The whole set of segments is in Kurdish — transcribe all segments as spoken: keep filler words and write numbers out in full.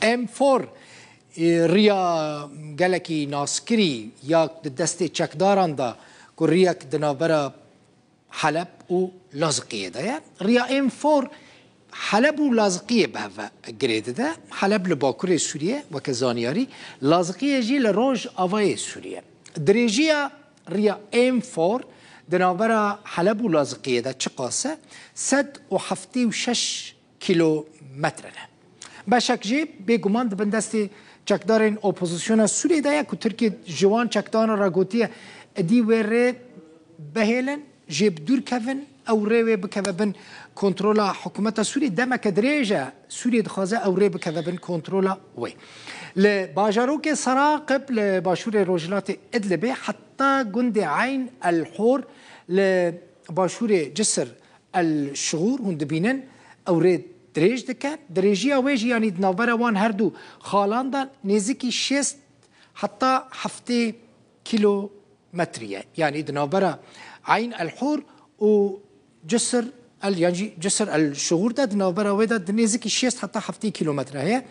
M four, e, riya gelekî naskirî ya di destê çekdaran de ku riyek di navbera Heleb û Laziqiyê de ye. Riya M four Heleb û Laziqiyê bi hev ve girê dide. Heleb li bakurê Sûriyê, weke zaniyarî, Laziqiyê jî li rojavayê Sûriyê. Dirêjiya riya M four di navbera Heleb û Laziqiyê de çiqas e? Sed û heftê û şeş kîlometre ne. Beşek jî bêguman di bin destê çekdarên opozisyona Sûriyê de ye ku Tirkiye ji wan çekdaran re gotiye, êdî wê rê bihêlin, jê bi dûr kevin, ew rê wê bikeve bin kontrola hikûmeta Sûriyê. Demeke dirêj e Sûriyê dixwaze ew rê bikeve bin kontrola wê. Li bajarokê Seraqib li başûrê rojhilatê Idlibê heta gundê Eyn El Hor li başûrê Cisir El Şigur hûn dibînin, ew rê dirêj dike. Dirêjiya wê jî, yanî di navbera wan her du xalan de nêzîkî şêst heta heftê kîlometrî ye. Yanî di navbera Eyn El Hor û Cisir El, yan jî Cisir El Şigur de di navbera wê de di nêzîkî şêst heta heftê kîlometre heye.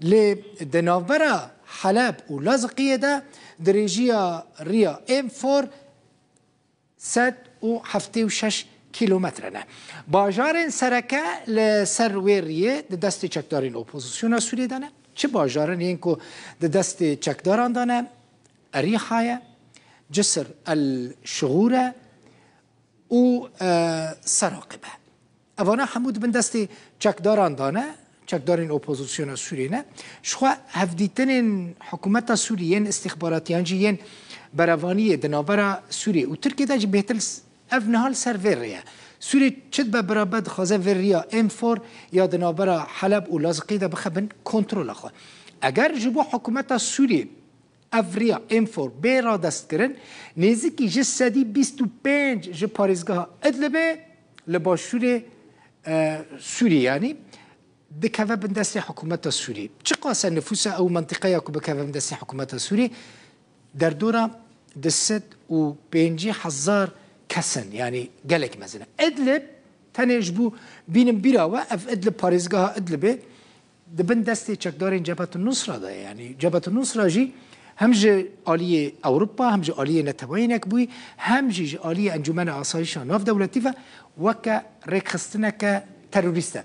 Lê di navbera Heleb û Laziqiyê de dirêjiya riya M four sed û heftê û şeş kîlometre ne. Bajarên sereke li ser wê riyê di destê çekdarên opozisyona Sûriyê de ne. Çi bajarin yên ku di destê çekdaran de ne? Erîha ye, Cisir El Şigur e û, e, Seraqib e. Evana hemû di bin destê çekdaran de ne, çekdarên opozisyona Sûriyê ne. Jixwe hevdîtinên hikûmeta Sûriyê, yên îstîxbaratî yan jî yên berevaniyê di navbera Sûriyê û Tirkiyê de jî bêhtir s-, ev niha li ser vê rê ye. Sûriyê çi dibe birabe dixwaze vê riya M four ya di navbera Heleb û Laziqiyê de bixe bin kontrola xwe. Eger ji bo hikûmeta Sûriyê ev riya M four bê radestkirin, nêzîkî ji sedî bîst û pênc ji parêzgeha Idlibê li başûrê, e, Sûriyê, yanî dikeve bin destê hikûmeta Sûriyê. Çiqas e nifûsa ew mentiqeya ku bikeve bin destê hikûmeta Sûriyê? Derdora du sed û pêncî hezar kes in, yanî gelek mezin e. Idlib tenê ji bo bînin bîra we, ev Idlib, parêzgeha Idlibê di bin destê çekdarên Cebhetun Nusra de ye. Yanî Cebhetun Nusra jî hem ji aliyê Ewropa, hem ji aliyê Neteweyên Yekbûyî, hem jî ji aliyê Encûmena Asayîşa Navdewletî ve weke rêkxistineke terorîst e.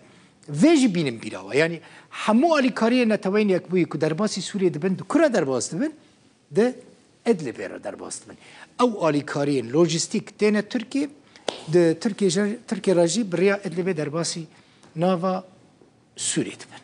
Vê jî bînin bîra we. Yanî hemû alîkariyên Neteweyên Yekbûyî ku derbasî Sûriyê dibin, di ku re derbas dibin? Di Idlibê re derbas dibin. Ew alîkariyên lojîstîk têne Tirkiyê, di Tirkiyê jî, Tirkiye re jî bi riya Idlibê derbasî nava Sûriyê dibin.